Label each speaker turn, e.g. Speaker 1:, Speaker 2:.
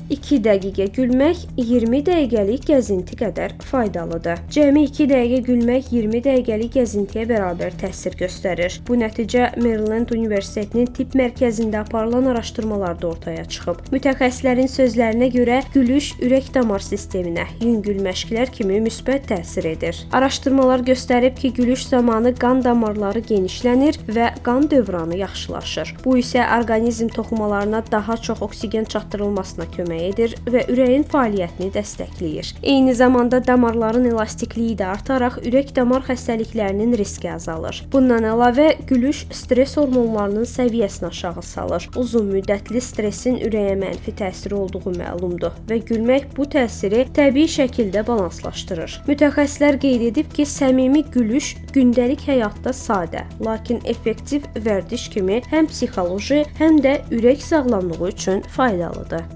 Speaker 1: 2 dəqiqə gülmək 20 dəqiqəlik gəzinti qədər faydalıdır. Cəmi 2 dəqiqə gülmək 20 dəqiqəlik gəzintiyə bərabər təsir göstərir. Bu nəticə Maryland Universitetinin tibb mərkəzində aparılan araşdırmalarda ortaya çıxıb. Mütəxəssislərin sözlərinə görə gülüş ürək-damar sisteminə yüngül məşqlər kimi müsbət təsir edir. Araşdırmalar göstərib ki, gülüş zamanı qan damarları genişlənir və qan dövranı yaxşılaşır. Bu isə orqanizm toxumalarına daha çox oksigen çatdırılmasına kömək edir və ürəyin fəaliyyətini dəstəkləyir. Eyni zamanda damarların elastikliyi də artaraq ürək-damar xəstəliklərinin riski azalır. Bundan əlavə gülüş stress hormonlarının səviyyəsini aşağı salır. Uzun müddətli stressin ürəyə mənfi təsiri olduğu məlumdur və gülmək bu təsiri təbii şəkildə balanslaşdırır. Mütəxəssislər qeyd edib ki, səmimi gülüş gündəlik həyatda sadə, lakin effektiv vərdiş kimi həm psixoloji, həm də ürək sağlamlığı üçün faydalıdır.